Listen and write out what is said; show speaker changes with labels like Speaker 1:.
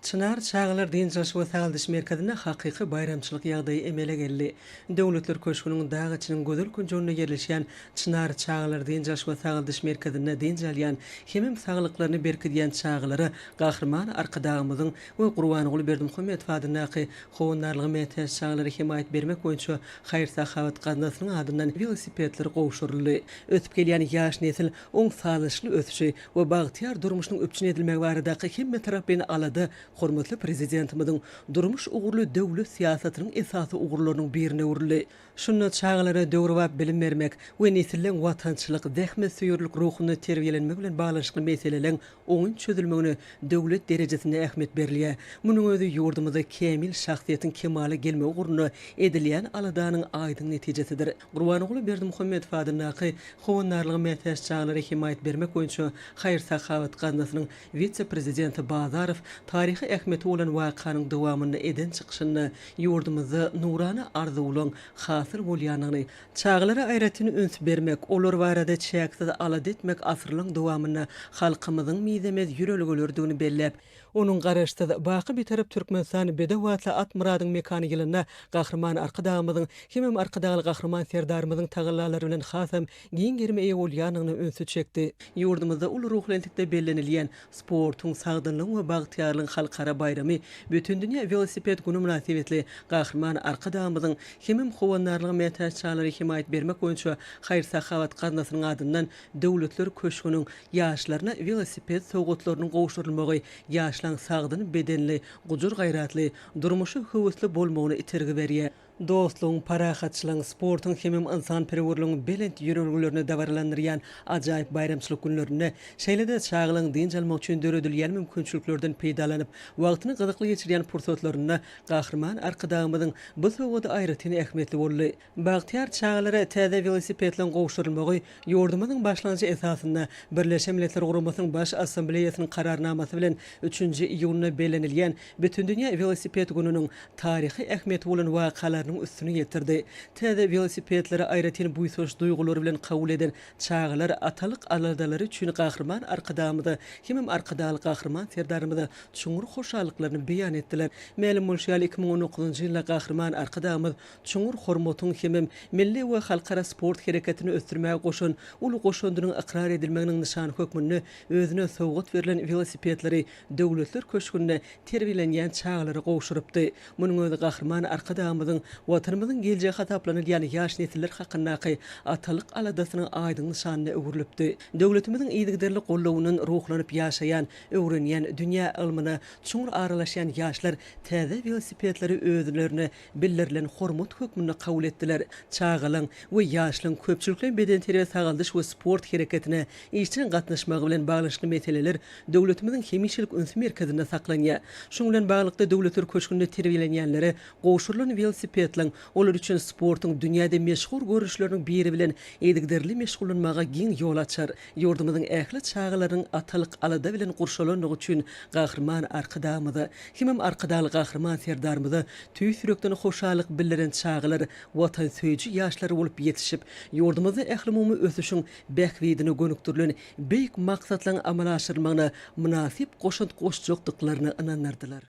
Speaker 1: Çynar çagalar dynç alyş we sagaldyş merkezinde hakyky baýramçylyk ýagdaýy emele geldi. Döwletler köşgüniň dag içiniň gözel künjeginde ýerleşýän Çynar çagalar dynç alyş we sagaldyş merkezinde dynç alýan hemem saglyklaryny berkidýän çagalara Gahryman Arkadagymyzyň we Gurbanguly Berdimuhamedow adyndaky Howandarlyga mätäç çagalara hemaýat bermek boýunça haýyr-sahawat gaznasynyň adyndan welosipedler gowşuryldy. Ösüp gelýän ýaş nesil oň sazlaşykly ösüşi we bagtyýar durmuşynyň üpjün edilmegi baradaky hemmetaraplaýyn alada hormatly Prezidentimiziň durmuş ugurly döwlet syýasatynyň esasy ugurlarynyň birine öwrüldi. Şunda çagalara döwrebap bilim bermek we nesilleň watançylyk, zähmetsöýerlik ruhunda terbiýelenmegi bilen baglanyşykly meseleleň oňyn çözülmegine döwlet derejesinde ähmiýet berilýär. Munuň özi ýurdumyzda kämil şahsyýetiň kemala gelmegi ugrunda edilýän aladanyň aýdyň netijesidir. Gurbanguly Berdimuhamedow adyndaky Howandarlyga mätäç çagalara hemaýat bermek boýunça haýyr-sahawat gaznasynyň wise-prezidenti Bazarow taryhy ähmiýeti bolan wakanyň dowamynda eden çykyşynda ýurdumyzda nurana arzuwlaryň hasyl bolýandygyny, çagalara aýratyn üns bermek, olar barada çäksiz alada etmek asyrlaryň dowamynda halkymyzyň mizemez ýörelgeleridigini belläp, Onuň Garaşsyz, baky Bitarap Türkmenistan bedew atly at myradyň mekany ýylynda Gahryman Arkadagymyzyň hemem Arkadagly Gahryman Serdarymyzyň tagallalary bilen hasam giň gerime eýe bolýandygyna ünsi çekdi. Ýurdumyzda uly ruhubelentlikde bellenilýän sportuň, sagdynlygyň we bagtyýarlygyň halkara baýramy, Bütindünýä welosiped güni mynasybetli Gahryman Arkadagymyzyň hemem howandarlyga mätäç çagalara hemaýat bermek boýunça haýyr-sahawat gaznasynyň adyndan Döwletler köşgüniň ýaşlaryna welosiped sowgatlarynyň gowşurylmagy ýaşlaň sagdyn bedenli, gujur-gaýratly, durmuşa höwesli bolmagyna itergi berýär. Dostlugyň, parahatçylygyň, sportuň hemem ynsanperwerligiň belent ýörelgelerini dabaralandyrýan ajaýyp baýramçylyk günlerinde, şeýle-de çagalaryň dynç almagy üçin döredilýän mümkinçiliklerden peýdalanyp, wagtyny gyzykly geçirýän pursatlarynda Gahryman Arkadagymyzyň bu sowgady aýratyn ähmiýetli boldy. Bagtyýar çagalara täze welosipedleriň gowşurylmagy ýurdumyzyň başlangyjy esasynda Birleşen Milletler Guramasynyň Baş Assambleýasynyň Kararnamasy bilen üçünji iýunda bellenilýän Bütindünýä welosiped gününiň taryhy ähmiýeti bolan wakalarynyň üstüni ýetirdi. Täze welosipedleri aýratyn buýsanç duýgulary bilen kabul eden çagalar atalyk aladalary üçin Gahryman Arkadagymyza hemem Arkadagly Gahryman Serdarymyza çuňňur hoşallyklaryny beýan etdiler. Mälim bolşy ýaly, 2019-njy ýylda Gahryman Arkadagymyz çuňňur hormatyň hemem milli we halkara sport hereketini ösdürmäge goşan uly goşandynyň ykrar edilmeginiň nyşany hökmünde özüne sowgat berlen welosipedleri Döwletler köşgünde terbiýelenýän çagalara gowşurypdy. Munuň özi Gahryman Arkadagymyzyň Watanymyzyň geljegi hasaplanylýan ýaş nesiller hakyndaky atalyk aladasynyň aýdyň nyşanyna öwrülipdi. Döwletimiziň yzygiderli gollawyndan ruhlanyp ýaşaýan, öwrenýän, dünýä ylmyna çuňňur aralaşýan ýaşlar täze welosipedleri özlerine bildirilen hormat hökmünde kabul etdiler. Çagalaň we ýaşlaň köpçülikleýin bedenterbiýe-sagaldyş we sport hereketine işjeň gatnaşmagy bilen baglanyşykly meseleler döwletimiziň hemişelik ünsi merkezinde saklanýar. Şunuň bilen baglylykda, Döwletler köşgünde terbiýelenýänlere gowşurylan welosipedleň olar üçin sportuň dünýäde meşhur görnüşleriniň biri bilen yzygiderli meşgullanmaga giň ýol açar. Ýurdumyzyň ähli çagalarynyň atalyk alada bilen gurşalandygy üçin Gahryman Arkadagymyza hemem Arkadagly Gahryman Serdarymyza tüýs ýürekden hoşallyk bildiren çagalar watansöýüji ýaşlar bolup ýetişip, ýurdumyzda ählumumy ösüşiň bähbidine gönükdirilen beýik maksatlaryň amala aşyrylmagyna mynasyp goşant goşjakdyklaryna ynandyrdylar.